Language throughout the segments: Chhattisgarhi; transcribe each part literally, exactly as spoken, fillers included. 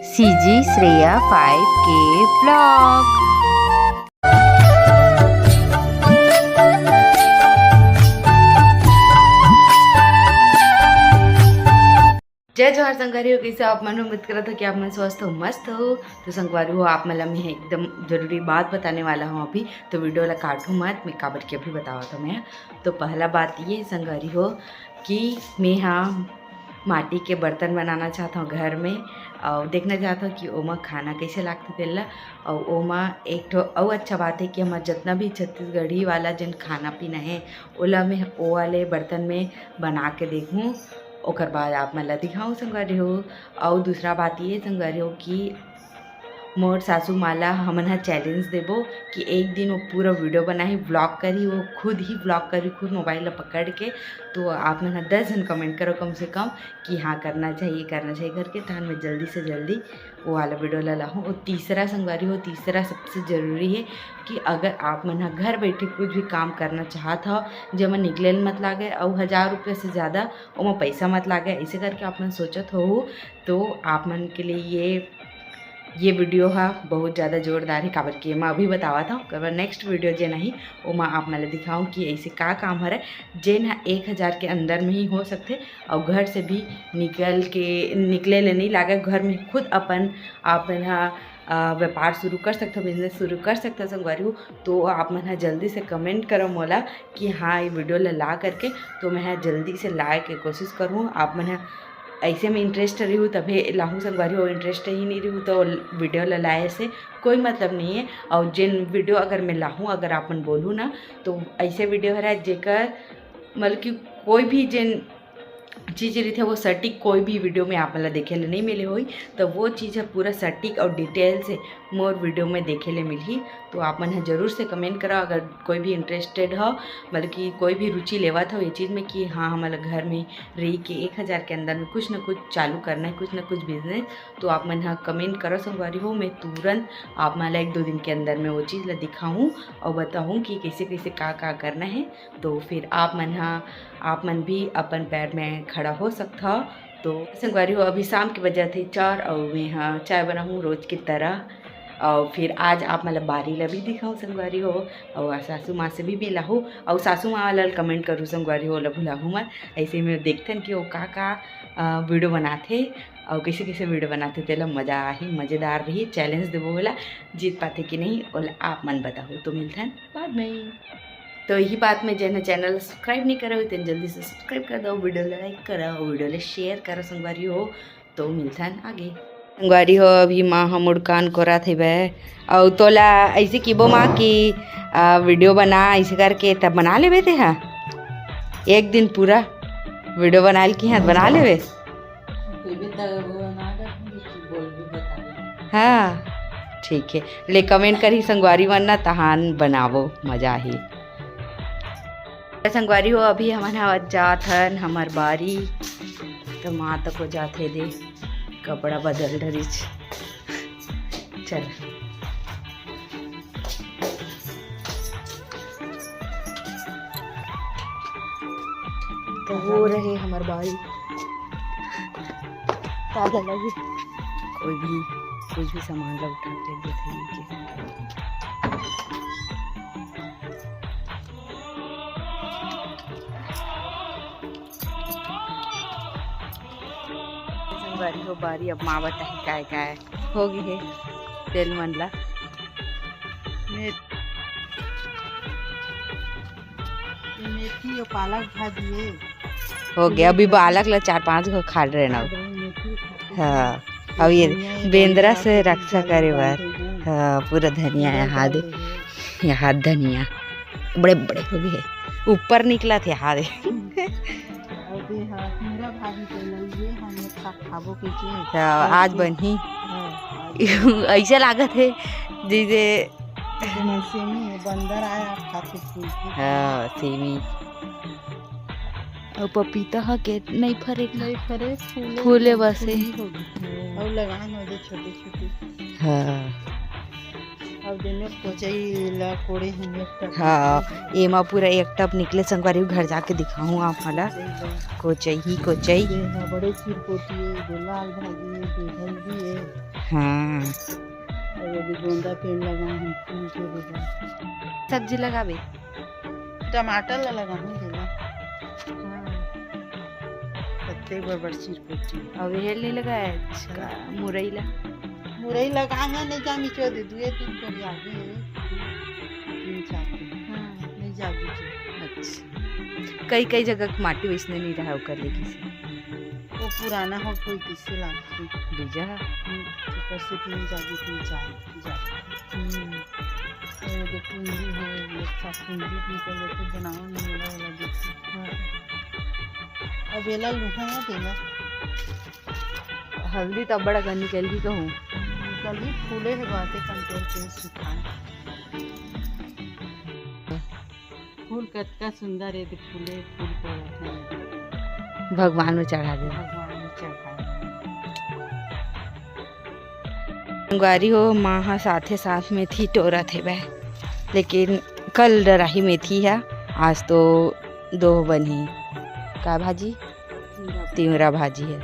सीजी श्रेया फ़ाइव के ब्लॉग। जय जोहार संगवारी हो, कइसे आप मन? उम्मीद करत हो कि आप मन स्वस्थ हो, मस्त हो। तो संगवारी हो, आप मन ला मैं एकदम जरूरी बात बताने वाला हूँ अभी, तो वीडियो ला काटू मत, मैं काबर के अभी बतावत हूँ मैं। तो पहला बात ये संगवारी हो कि मैं हा माटी के बर्तन बनाना चाहत हूँ घर में, और देखना चाहत हूँ कि ओमा खाना कैसे लागथे तेला। और ओमा एक ठो अउ अच्छा बात है कि हमार जितना भी छत्तीसगढ़ी वाला जन खाना पीना है, ओला मैं ओ वाले बर्तन में बना के देखूँ, ओकर बाद आप मन ला दिखाऊँ संगवारी हो। और दूसरा बात ये संगवारी हो कि मोर सासू माँ ला हमन ह चैलेंज देबो कि एक दिन वो पूरा वीडियो बनाही, व्लॉग करही, वो खुद ही व्लॉग करही, खुद मोबाइल ला पकड़ के। तो आप मन ह दस झन कमेंट करो कम से कम कि हाँ, करना चाहिए, करना चाहिए करके, तहन मैं जल्दी से जल्दी वो वाला वीडियो ला लाहूँ। और तीसरा संगवारी हो, तीसरा सबसे जरूरी है कि अगर आप मन ह घर बैठे कुछ भी काम करना चाहत हो, जेमा निकले ल मत लागे, और हज़ार रुपये से ज़्यादा ओमा पैसा मत लागे, ऐसे करके आप मन सोचत हो, तो आप मन के लिए ये ये वीडियो हा बहुत ज़्यादा जोरदार है, काबर कि मैं अभी बतावत हूँ, काबर नेक्स्ट वीडियो जेन आही, ओमा आप मन ला दिखाऊँ कि ऐसे का काम हरे, जेन हा एक हज़ार के अंदर में ही हो सकथे, और घर से भी निकल के, निकले ले नहीं लागे, घर में खुद अपन, अपन हा, अ, व्यापार शुरू कर सकथो, बिजनेस शुरू कर सकथो संगवारी हो। तो आप मन हा जल्दी से कमेंट करो मोला कि हाँ, ये वीडियो ला, ला करके, तो मैं हा जल्दी से लाए के कोशिश करूँ। आप मन हा ऐसे में इंटरेस्ट रही तभे लाहूँ संगवारी हो, इंटरेस्ट ही नहीं रही तो वीडियो ला लाए से कोई मतलब नहीं है। और जिन वीडियो अगर मैं लाहूँ, अगर आप मन बोलूँ ना, तो ऐसे वीडियो हरे जेकर मतलब कि कोई भी जिन चीज़ रहिथे वो सटीक कोई भी वीडियो में आप मन ला देखे ले नहीं मिले होई, तो वो चीज़ है पूरा सटीक और डिटेल से मोर वीडियो में देखे ले मिलही। तो आप मन ह जरूर से कमेंट करो अगर कोई भी इंटरेस्टेड हो, मतलब कि कोई भी रुचि लेवत हो ये चीज़ में कि हाँ, हमन ला घर में रही के एक हज़ार के अंदर में कुछ न कुछ चालू करना है, कुछ न कुछ बिजनेस, तो आप मन ह कमेंट करो संगवारी हो। मैं तुरंत आप मन ला एक दो दिन के अंदर में वो चीज़ ला दिखाऊँ और बताऊँ कि कैसे कैसे का का करना है। तो फिर आप मन ह, आप मन भी अपन पैर में खड़ा हो सकथव। तो संगवारी हो, अभी शाम के बजत हे चार, अउ मैं ह चाय बनाहूँ रोज के तरह। अउ फिर आज आप मन ला बारी ला भी दिखाऊँ संगवारी हो, अउ सासू माँ से भी मिलाहूँ, अउ सासू माँ वाला कमेंट करूँ संगवारी हो, ओला भुलाहूँ मत। ऐसे में देखथन कि वो का का, अ, वीडियो बनाथे, अउ कैसे कैसे वीडियो बनाथे, तेला मजा आही, मजेदार रही। चैलेंज देबो ओला, जीत पाथे कि नहीं, ओला आप मन बताहू। तो मिलथन बाद में। तो यही बात में जेन ह चैनल सब्सक्राइब नहीं करे हो, तेन जल्दी से सब्सक्राइब कर दो, वीडियो ला लाइक करो, वीडियो ला शेयर करो संगवारी हो। तो मिलथन आगे। संगवारी हो, अभी माँ ह मुड़कान कोरात हेबे, अउ तोला ऐसे किबो माँ कि, आ, वीडियो बना, ऐसे करके तब बना लेबे ते हा। एक दिन पूरा वीडियो बनाए ल किहा त बना लेबे। हाँ, ठीक है, ले कमेंट करही संगवारी मन ना, तहान बनाबो, मजा आही। संगवारी हो, अभी हमन ह जात हन हमर बारी, तो माँ तक हो जात हे दे, कपड़ा बदल डरिच। चल, तो वो रहे हमर बारी। ताजा लगी। कोई भी, कुछ भी सामान ला उठा के देथे। संगवारी हो, बारी अब माँ बताही काय काय हो गे हे तेल मन ला। मेथी और पालक भाजी है। हो गया, अभी बालक ला चार पांच गो खा रहे ना। मेथी खाते हैं। हाँ, अब ये धनिया ये बेंदरा से रक्षा करे बर। हाँ, पूरा धनिया यहाँ दे, यहाँ धनिया बड़े बड़े हो गए, ऊपर निकला थे, यहाँ दे। अभी हाँ, कीड़ा भाजी तो लइए, हम एक साथ खाबो के चीज। हाँ, आज बनही। हाँ, आज। ऐसे लागत है जैसे सेमी है, बंदर आया खाते फूल के। हाँ, सेमी। अउ पपीता ह के नहीं फरे का? नहीं फरे, फूले फूले बस हे। फूली हो गई। अउ लगान हो दे छोटे छोटे। हाँ। अब देने कोचई ला कोड़े हैं एक टप। हाँ, एमा पूरा एक टप निकले संगवारी, घर जाके दिखाऊँ आप मन ला। कोचई ही कोचई। ये हाँ, बड़े चिरपोटी है, ये लाल भाजी है, ये हल्दी है। हाँ। अउ ये भी गोंदा पेड़ लगा हूँ, फूल के भी बा। सब्जी लगाबे? टमाटर ला लगा हूँ, देला। हाँ। पत्ते बड़ बड़ चिरपोटी। अउ ये नहीं लगाए? अच्छा, मुरई ला? मुरई लगा है, नहीं जा मिचो दे, दुए तीन कोरी आगे है। तीन चार दिन। हाँ। नहीं जा मिचो। अच्छा। कई कई जगह के माटी वैसने नहीं रहा, ओकर ले किसे। वो पुराना हो कोई किसे लागथे। बीजा? हम्म, ऊपर से तीन जागे, तीन चार जागे। हम्म। ये जो कुंजी है, ये अच्छा कुंजी भी कर लेते, बनाओ ना, मेरा वाला देखो। हाँ। अब एला लुहा ना देना। हल्दी तो बड़ा गंदी कल भी कहूँ। कल भी फूले है बातें कंट्रोल के सुखाए। फूल कतका सुंदर हे, दे फूले, फूल को रखना हे। भगवान में चढ़ा दे। भगवान में चढ़ा दे। संगवारी हो, माँ हा साथे साथ मेथी टोरत हेवय, लेकिन कल डराही मेथी हा, आज तो दो बनही। का भाजी? तिवरा भाजी हे।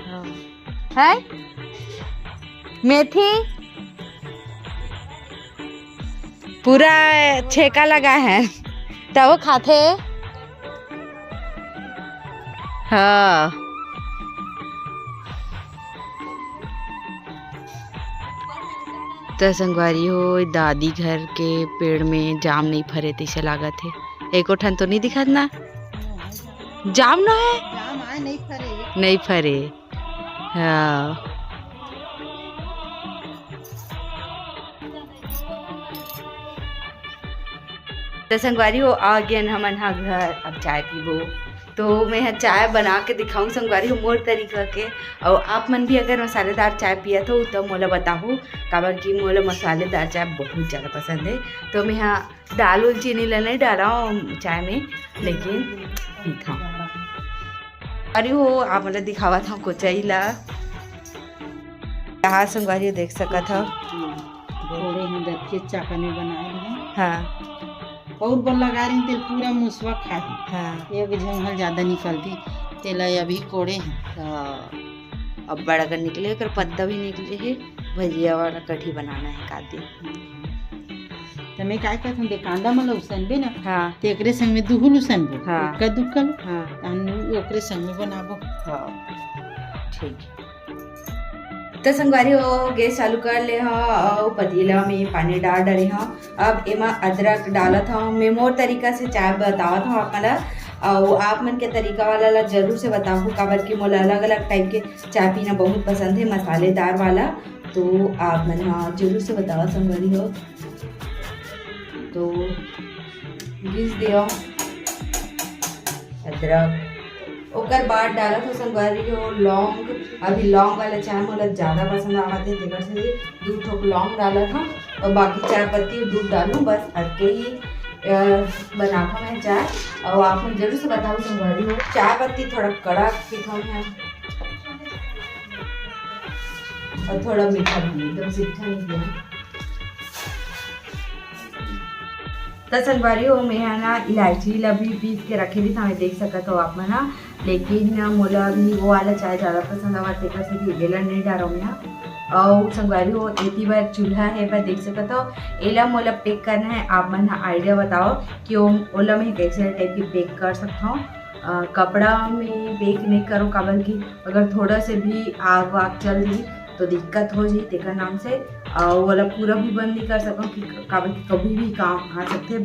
हाँ। है मेथी पूरा छेका लगा है, तब वो खाथे। हाँ। त संगवारी हो, दादी घर के पेड़ में जाम नहीं फरे, तैसे लागत हे। एको ठन तो नहीं दिखत ना? जाम न है? जाम आए, नहीं फरे। नहीं फरे। हाँ। त संगवारी हो, आ गेन हमन हा घर, अब चाय पीबो। तो मैं हा चाय बना के दिखाऊं संगवारी हो मोर तरीका के। और आप मन भी अगर मसालेदार चाय पियत हो तो मोला बताहू, काबर कि मोला मसालेदार चाय बहुत ज़्यादा पसंद है। तो मैं हा दाल उल चीनी ला नहीं डालंव चाय में, लेकिन पीथंव। अरे हो, आप मन ला दिखावत हंव कोचई ला। यहाँ संगवारी देख सकत हव। कोड़े हैं, दतके चाकन में बनाए हैं। हाँ। और बन लगा रही तेल पूरा मुसवा खाही। हाँ। एक झंगल ज्यादा निकलती, तेला अभी कोड़े हैं। हाँ। अब बड़ा कर निकले, एकर पत्ता भी निकले है। भजिया वाला कढ़ी बनाना है का दिन। त मैं काय कहत हूँ, दे कांदा मन ल उसनबे ना, हाँ। ते एकरे संग में दुहू ल उसनबो, हाँ। कद्दू कल, हाँ। तहन ओकरे संग में बनाबो। हाँ, ठीक है। त संगवारी हो, गैस चालू कर ले हव अउ पतीला में पानी डाल डरे हव। अब एमा अदरक डालत हव। मैं मोर तरीका से चाय बतावत हव आप मन ल, अउ आप मन के तरीका वाला ला जरूर से बताहू, काबर कि मोला अलग-अलग टाइप के चाय पीना बहुत पसंद है, मसालेदार वाला। तो आप मन ह जरूर से बतावव संगवारी हो। तो घिस देव अदरक, ओकर बाद डालत हव संगवारी हो लौंग। अभी लौंग वाला चाय मोला ज्यादा पसंद आवत है, तेकर से दू ठोक लौंग डालत हव और बाकी चाय पत्ती दूध डालूं, बस अतके ही, अ, बनाथव मैं चाय। और आप मन जरूर से बताहू संगवारी हो, चाय पत्ती थोड़ा कड़क पीथव मैं। और थोड़ा मीठा भी, एकदम मीठा नहीं किया। त संगवारी हो, मैं हा ना इलायची ला भी पीस के रखे रहिस हवे, देख सकत हो आप मन हा, लेकिन मोला अभी वो वाला चाय ज्यादा पसंद आवा, तेकर से एला नहीं डारव मैं हा। और संगवारी हो, एती बर चूल्हा है, बर देख सकत हो, एला मोला पैक करना है। आप मन हा आइडिया बताओ कि ओ-, ओला मैं कैसे टाइप की पैक कर सकता हूँ। अ, कपड़ा में पैक नहीं करो, काबर कि अगर थोड़ा से भी आग वाग चल जाही तो दिक्कत हो जाही, तेकर नाम से, अ, ओला पूरा भी बंद नहीं कर सकव कि काबर कि कभी भी काम आ सकथे।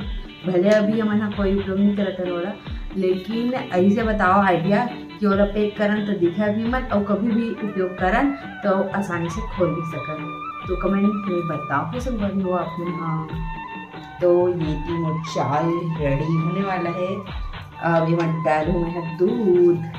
भले अभी हमन ह कोई उपयोग नहीं करत हन ओला, लेकिन ऐसे बताओ आइडिया कि ओला पैक करन तो दिखे भी मत और कभी भी उपयोग करन तो आसानी से खोल भी सकन। तो कमेंट में बताओ कि संगवारी हो आप मन हा। तो ये तीनों चाय रेडी होने वाला है। अब एमा डालूं मैं दूध।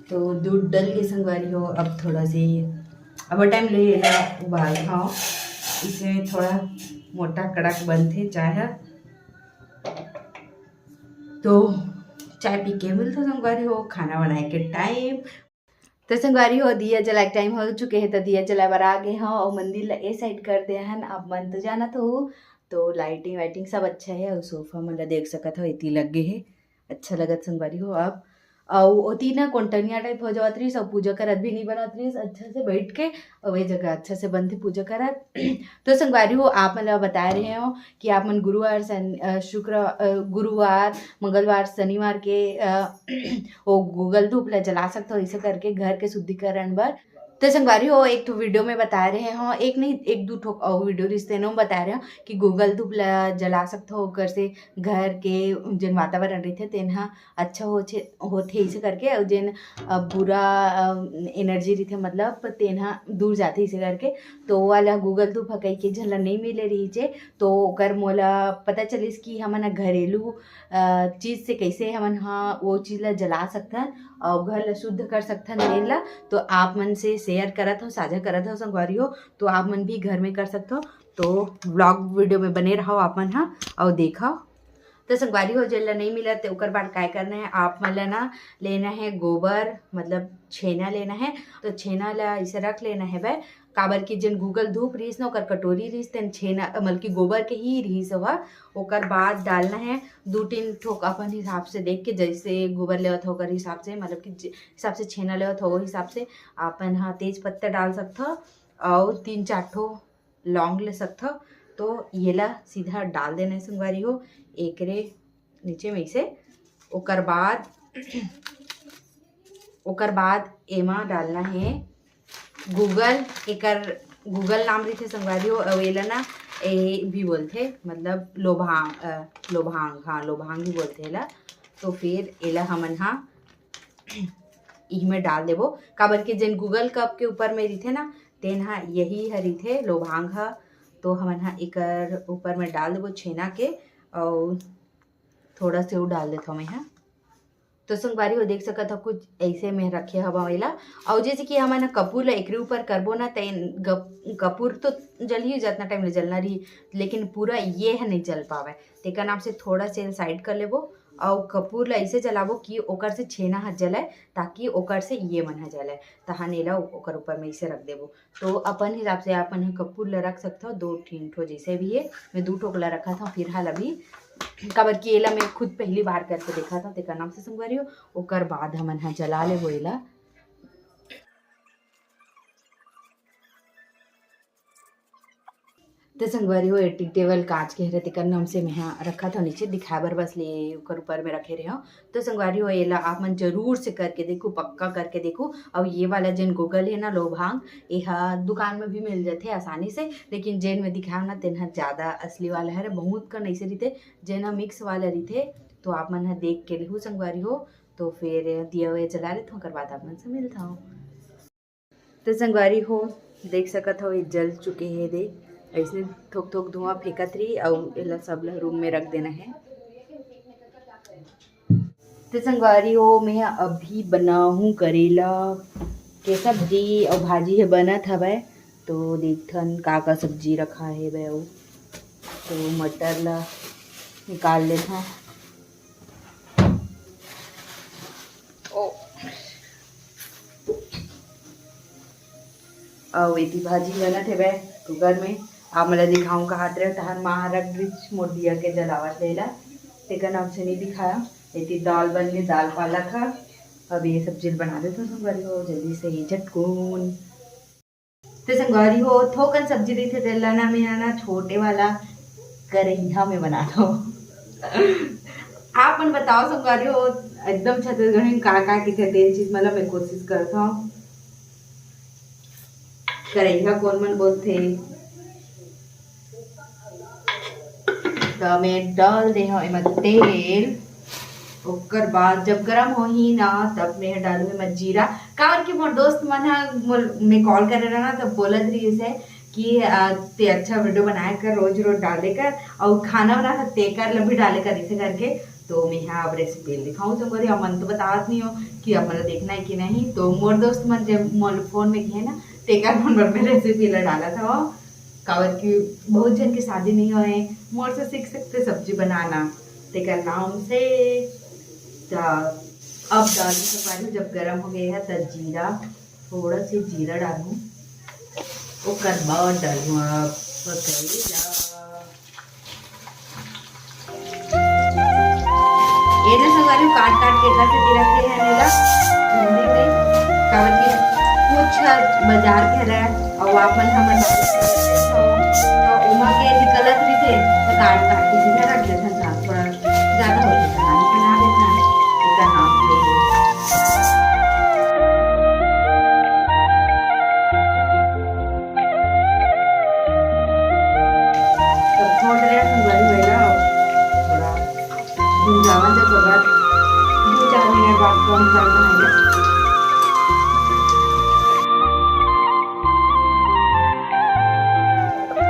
तो दूध डल के संगवारी हो, अब थोड़ा से अब टाइम ले एला उबाल खाओ, इसमें थोड़ा मोटा कड़क बनथे चाय ह। तो चाय पी के मिलथों संगवारी हो खाना बनाए के टाइम। तो संगवारी हो, दिया जलाए के टाइम हो चुके हे, तो दिया जलाए बर आ गे हव अउ मंदिर ला ए साइड कर दे हन। आप मन तो जानत हो, तो लाइटिंग वाइटिंग सब अच्छा हे। अउ सोफा मन ला देख सकत हो, एती लग गे हे, अच्छा लगत संगवारी हो। अब अउ ओती ना कोंटनिया टाइप हो जावत रहिस, अउ पूजा करत भी नहीं बनत रहिस अच्छा से बैठ के, अउ ए जगह अच्छा से बनथे पूजा करत। तो संगवारी हो, आप मन ला बताए रहे हो कि आप मन गुरुवार, सन-, अ, शुक्र-, अ, गुरुवार, मंगलवार, शनिवार के, अ, वो गूगल धूप ला जला सकत हो, ऐसे करके घर के शुद्धिकरण बर। तो संगवारी हो, एक ठो वीडियो में बताए रहे हो, एक नहीं, एक दू ठो अउ वीडियो रिश्ते में बताए रहे हो कि गूगल धूप ला जला सकत हो, ओकर से घर के जेन वातावरण रहिथे तेन ह अच्छा होथे, होथे ऐसे करके, अउ जेन, अ, बुरा, अ, एनर्जी रहिथे, मतलब तेन ह दूर जाथे ऐसे करके। तो वो वाला गूगल धूप ह कई के झन ला नहीं मिले रहिचे, तो ओकर मोला पता चलिस कि हमन ह घरेलू, अ, चीज से कैसे हमन ह वो चीज ला जला सकथन अउ घर ला शुद्ध कर सकथन तेन ला। तो आप मन से शेयर करत हो, साझा करत हो संगवारी हो, तो आप मन भी घर में कर सकत हो। तो व्लॉग वीडियो में बने रहो आप मन ह अउ देखो। तो संगवारी हो, जेन ला नहीं मिलत ते ओकर बाद काय करना है, आप मन ला ना लेना है गोबर, मतलब छेना लेना है। तो छेना ला इसे रख लेना है बे, काबर कि जेन गूगल धूप रहिस ना, ओकर कटोरी रहिस, तेन छेना, मतलब कि गोबर के ही रहिस ओहा। ओकर बाद डालना है दू तीन ठोक अपन हिसाब से देख के, जैसे गोबर लेवत हो ओकर हिसाब से, मतलब कि जे हिसाब से छेना लेवत हो, वो हिसाब से अपन ह तेज पत्ता डाल सकथो, अउ तीन चार ठो लौंग ले सकथो। तो येला सीधा डाल देना है संगवारी हो एकरे नीचे में से। ओकर बाद, ओकर बाद एमा डालना है गूगल, एकर गूगल नाम रहिथे संगवारी हो, अउ एला ना ए भी बोलथे, मतलब लोभांग, अ, लोभांग, हाँ, लोभांग भी बोलथे एला। तो फिर एला हमन हा इही में डाल देबो, काबर कि जेन गूगल कप के ऊपर में रहिथे ना, तेन हा यही ह रहिथे लोभांग ह। तो हमन हा एकर ऊपर में डाल देबो छेना के, अउ थोड़ा से वो डाल देथव मैं हा। तो संगवारी हो देख सकत हो कुछ ऐसे में रखे हवा एला। अउ जैसे कि हमन ह कपूर ला एकरे ऊपर करबो ना, त एन गप-, कपूर तो जलही, जतना टाइम ले जलना रही, लेकिन पूरा ये ह नहीं जल पावे। तेकर नाम से थोड़ा से साइड कर लेबो अउ कपूर ला ऐसे जलाबो कि ओकर से छेना ह जले, ताकि ओकर से ये मन ह जले। तहन एला ओकर ऊपर में ऐसे रख देबो। तो अपन हिसाब से आप मन ह कपूर ला रख सकथव, दो तीन ठो जैसे भी है। मैं दू ठो ला रखत हव फिलहाल अभी, काबर कि एला मैं खुद पहली बार करके देखत हव, तेकर नाम से संगवारी हो। ओकर बाद हमन ह जला लेबो एला। तो संगवारी हो, ए टी टेबल कांच के हरे, तेकर नाम से मेहा रखत हव नीचे दिखाए बर, बस ले ओकर ऊपर में रखे रहे हव। तो संगवारी हो, एला आप मन जरूर से करके देखू, पक्का करके देखू। अउ ये वाला जेन गूगल है ना, लोभांग, एहा दुकान में भी मिल जाथे आसानी से, लेकिन जेन में दिखाए ना, तेन ह ज्यादा असली वाला हरे। बहुत कन ऐसे रहिथे, जेन ह मिक्स वाला रहिथे, तो आप मन ह देख के लेहू संगवारी हो। तो फिर दिया उया जला लेथव, ओकर बाद आप मन से मिलथव। तो संगवारी हो, देख सकत हव, ये जल चुके हे दे, ऐसने थोक थोक धुआं फेंकत रही, अउ एला सब ला रूम में रख देना है। तो संगवारी हो, मैं अभी बनाहूँ करेला के सब्जी अउ भाजी हे बनत हवय, तो देखथन का का सब्जी रखा हे बे। अउ तो मटर ला निकाल लेथन। ओ। अउ एती भाजी बनत हेवय कुकर में। आप मन ला दिखाऊं कहात रहे, तहन माँ ह रख दीस मोर दिया के जलावत लेला, तेकर नाम से नहीं दिखाया। एती दाल बन गे, दाल पालक ह। अब ये सब्जी बना देथन संगवारी हो जल्दी से ही झटकुन। तो संगवारी हो, थोकन सब्जी रहिथे, तेला ना मैं ना छोटे वाला करैहा में बनाथव। आप मन बताओ संगवारी हो, एकदम छत्तीसगढ़ी में का का किथे तेन चीज, मतलब मैं कोशिश करथव। करैहा कोन मन बोलथे? त मैं डाल दे हव एमा तेल। ओकर बाद जब गरम होही ना, तब मैं डालू एमा जीरा। काबर कि मोर दोस्त मन ह मोर, मैं कॉल करे रहा ना, तब बोलत रहिस हे कि, "अ, ते अच्छा वीडियो बनाए कर, रोज रोज डाले कर, अउ खाना बना सकते कर, ला भी डाले कर," ऐसे करके। तो मैं यहाँ अब रेसिपी दिखाऊँ संगवारी, आप मन तो बतात नहीं हो कि आप मन ला देखना है कि नहीं। तो मोर दोस्त मन जब मोर फोन में कहे ना, तेकर मन बर मैं रेसिपी ला डालत हव। काबर कि बहुत झन के शादी नहीं होए, मोर से सीख सकते सब्जी बनाना, तेकर नाम से। त अब डालू संगवारी, जब गरम हो गए है, त जीरा थोड़ा से जीरा डालूं, ओकर बाद डालूं आप करेला। ये ना संगवारी, काट काट के एकर से तिरक के है नीला, हिंदी में, काबर कि कुछ बाजार के हरे, अउ आप मन हमर बाजार के हरे, तो ओमा के निकलत रहिथे, तो काट काट के सीधा रख देथन, थोड़ा ज्यादा हो जाता है, बना देता है, इतना नाम ले लो। तो थोड़ा संगवारी होएगा, थोड़ा भुंजावन जब होगा, दो चार मिनट बाद कम कर देंगे।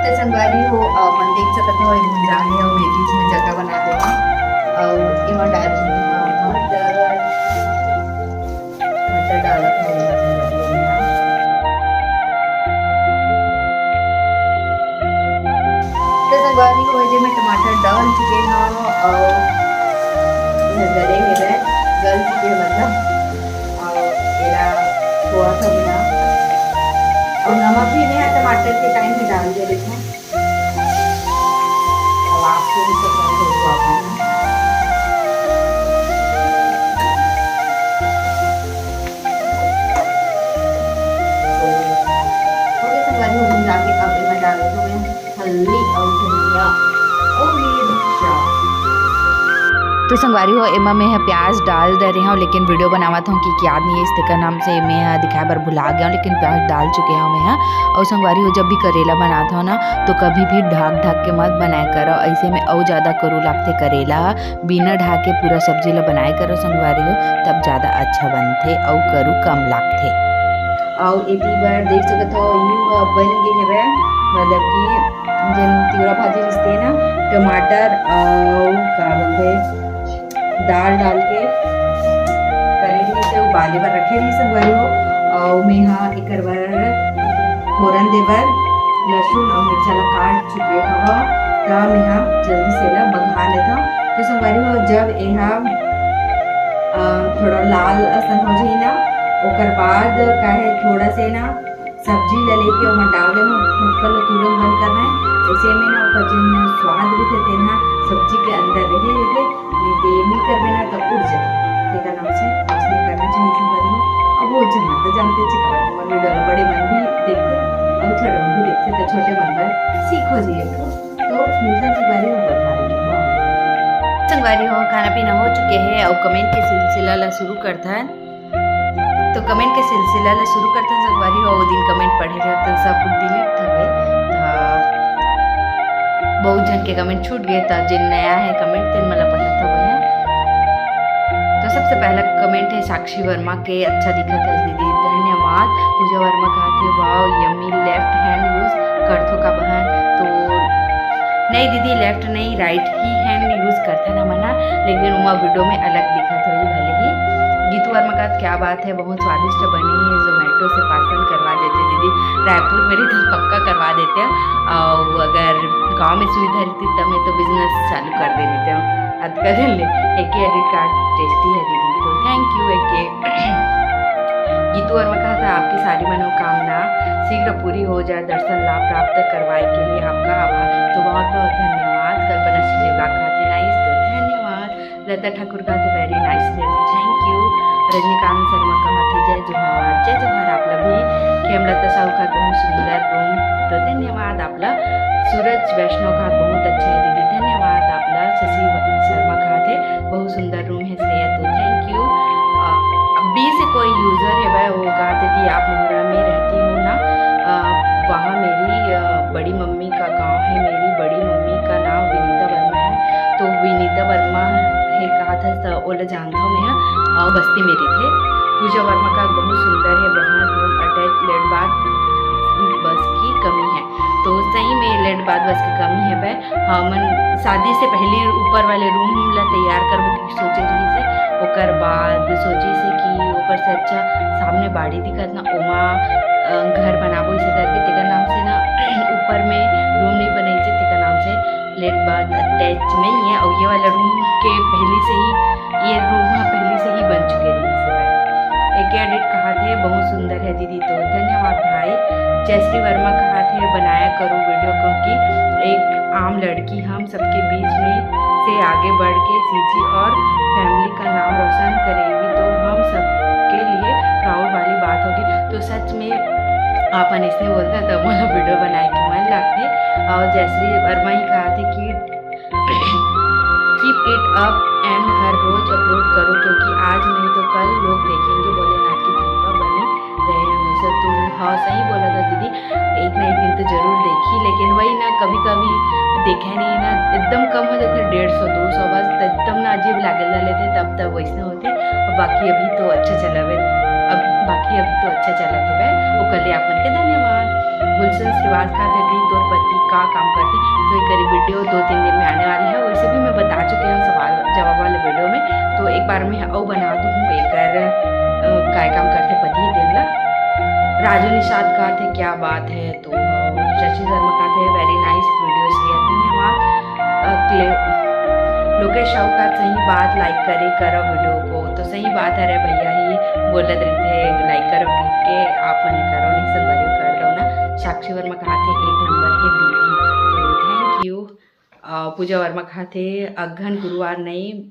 तो संगवारी हो, अपन देख सकत हो, ये भुंजाने अउ मैं बीच में जगह बना देना, अउ एमा डाल दूंगी मटर, मटर डालत हूँ एमा संगवारी हो। तो संगवारी हो, जे मैं टमाटर डाल चुके हूँ अउ ये गले हुए हैं, गल चुके हैं मतलब, अउ एला थोड़ा सा बिना, अउ नमक भी मैं टमाटर के टाइम ही डाल दे रही हूँ। अब आप भी इसे कर दो स्वाद में। तो, ओके संगवारी हो, भुंजा के अब मैं डाल देती हूँ हल्दी और धनिया और मिर्चा। तो संगवारी हो, एमा मैं ह प्याज डाल दे रहे हूँ, लेकिन वीडियो बनावत हूँ कि याद नहीं है, इसके नाम से मैं ह दिखाए बर भुला गया हूँ, लेकिन प्याज डाल चुके हूँ मैं ह। और संगवारी हो, जब भी करेला बनात हो ना, तो कभी भी ढाक ढाक के मत बनाए करो, ऐसे में अउ ज्यादा करू लागथे करेला ह। बिना ढाके पूरा सब्जी ला बनाए करो संगवारी हो, तब ज्यादा अच्छा बनथे अउ करू कम लागथे। अउ एती बर देख सकत हो, यू ह बन गे हवय, मतलब कि जेन तिवरा भाजी रिश्ते ना, टमाटर अउ का बोलथे, दाल डाल के करे रहिस, उबाले बर रखे रहिस संगवारी हो। अउ मेहा एकर बर फोरन दे बर लहसुन अउ मिर्चा ला काट चुके हव, त मेहा जल्दी से ला बघार लेथव। तो संगवारी हो, जब एहा, अ, थोड़ा लाल असन हो जाही ना, ओकर बाद का हे, थोड़ा से ना सब्जी ला लेके ओमा डाल देना, ढक्कन ला तुरंत बंद करना हे। ऐसे में ना ओकर जेन स्वाद रहिथे तेन ह सब्जी के अंदर रहे रहिथे, नहीं तेल नहीं करबे ना तो उड़ जाथे। तेकर नाम से कुछ नहीं करना चाहिए संगवारी हो। अब वो जन तो जानते हैं, काबर हमर वीडियो ला बड़े मन भी देखते और छोटे मन भी देखते, तो छोटे मन बर सीख हो जाइए। तो मिलता संगवारी हो, बता रही हूँ। संगवारी हो, खाना पीना हो चुके हैं और कमेंट के सिलसिला ला शुरू करता है। तो कमेंट के सिलसिला ला शुरू करथन संगवारी हो। वो दिन कमेंट पढ़े रहे तो सब डिलीट हो गए, तो बहुत झन के कमेंट छूट गए, तो जिन नया है कमेंट, तेन मला पढ़त हवे हैं। तो सबसे पहला कमेंट है साक्षी वर्मा के, "अच्छा दिखत है दीदी, धन्यवाद।" पूजा वर्मा कहत हे, "Wow, yummy, left hand use करथो का बहन?" तो नहीं दीदी, लेफ्ट नहीं, राइट ही हैंड यूज करथन हमन ह, लेकिन ओमा वीडियो में अलग दिखत होही भले ही। गीतू वर्मा कहत, "क्या बात है, बहुत स्वादिष्ट बनी है, जोमेटो से पार्सल करवा देते दीदी।" रायपुर में रहिते तो पक्का करवा देते हैं, और अगर गांव में सुविधा रहती तब मैं तो बिजनेस चालू कर दे देते हैं। अतका दिन ले एक ही एडिट कार्ड टेस्टी है दीदी, तो थैंक यू एक। गीतू वर्मा कहत हे, "आपकी सारी मनोकामना शीघ्र पूरी हो जाए, दर्शन लाभ प्राप्त करवाए के लिए आपका आभार।" तो बहुत बहुत धन्यवाद। कल्पना श्री ब्लॉग कहत हे, "नाइस।" तो धन्यवाद। लता ठाकुर कहत हे, "Very nice baby, thank you।" Rajinikanth Sharma कहत हे, "जय जोहार।" जय जोहार आप ला भी। खेमलता साहू कहत हे, "बहुत सुंदर रूम।" तो धन्यवाद आप ला। सूरज वैष्णव कहत हे, "बहुत अच्छा है दीदी।" धन्यवाद आप ला। शशि शर्मा कहत हे, "बहुत सुंदर रूम है श्रेया।" तो थैंक यू। अ, अब बी से कोई यूजर है भाई, वो कहते कि आप मोहरा में रहती हो ना, अ, वहाँ मेरी, अ, बड़ी मम्मी का गांव है, मेरी बड़ी मम्मी का नाम विनीता वर्मा है। तो विनीता वर्मा है कहा था, तो ओला जानता हूँ मैं, अ, बस्ती में रहिथे। पूजा वर्मा का बहुत सुंदर है, वहाँ रूम अटैच, लेट बाथ बस की कमी है। तो सही में लेट बाथ बस की कमी है भाई। हमन शादी से पहले ऊपर वाले रूम ला तैयार करबो कि सोचे रहिस हे, ओकर बाद सोचिस हे कि ओकर से अच्छा सामने बाड़ी दिखत ना, ओमा, अ, घर बनाबो, इसे करके तेकर नाम से ना ऊपर में रूम नहीं बनाइस हे, तेकर नाम से लेट बाथ अटैच नहीं है। और ये वाला रूम के पहले से ही, ये रूम ह पहले से ही बन चुके रहिस हे भाई। एके एडिट कहाथे, बहुत सुंदर है दीदी, तो धन्यवाद भाई। जयश्री वर्मा कहाथे, बनाया करो वीडियो, क्योंकि एक आम लड़की हम सबके बीच में से आगे बढ़ के सीजी और फैमिली का नाम रोशन करेगी, तो हम सबके लिए प्राउड वाली बात होगी। तो सच में आप अइसने बोलता तब मोला वीडियो बनाए के मन लगथे। और जयश्री वर्मा ही कहाथे कि keep it up and हर रोज अपलोड करो, क्योंकि आज नहीं तो कल लोग देखेंगे। भोलेनाथ की कृपा बनी रहे हमेशा। तो हाँ, सही बोला था दीदी, एक ना एक दिन तो जरूर देखी, लेकिन वही ना, कभी कभी देखे नहीं ना, एकदम कम हो जाता है, डेढ़ सौ दो सौ, बस एकदम ना अजीब लागे ला लेथे, तब तब वैसे होथे। और बाकी अभी तो अच्छा चला है, अब बाकी अभी तो अच्छा चला थे वह, ओकर लिए आप मन के धन्यवाद। गुलशन श्रीवास कहाथे, "दी तोर पति का काम करथे?" तो एक वीडियो दो तीन दिन में आने वाली है, वैसे भी मैं बता चुके हूँ सवाल जवाब वाले वीडियो में, तो एक बार मैं अउ बना दूँ एकर, अ, काय काम करथे पति तेन ला। राजू निषाद कहाथे, "क्या बात है।" तो Shashi Sharma कहाथे, "Very nice video share।" धन्यवाद। अ, क्ले-, लोकेश साहू कहाथे, "सही बात, लाइक करे करो वीडियो को।" तो सही बात है रे भैया, ही बोलत रहिथे लाइक करो के, आप मन करो नहीं, सब करियो, कर दो ना। साक्षी वर्मा कहाथे, "एक नंबर है दीदी।" तो थैंक यू। अ, पूजा वर्मा कहाथे, "अघन गुरुवार नहीं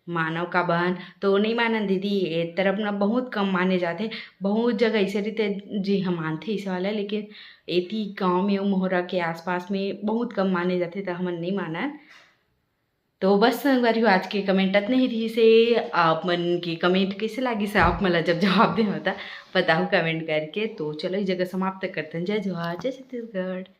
मानव का बहन।" तो नहीं मानन दीदी, ए तरफ ना बहुत कम माने जाथे, बहुत जगह ऐसे रहिथे जी हम मानथे इसे वाला, लेकिन एती गाँव में अउ मोहरा के आसपास में बहुत कम माने जाथे, त हमन नहीं मानन। तो बस संगवारी हो, आज के कमेंट अतने ही रहिसे। आप मन के कमेंट कैसे लागिस, आप मन ला जब जवाब दे होता बताओ कमेंट करके। तो चलो, इस जगह समाप्त करते हैं। जय जोहार, जय छत्तीसगढ़।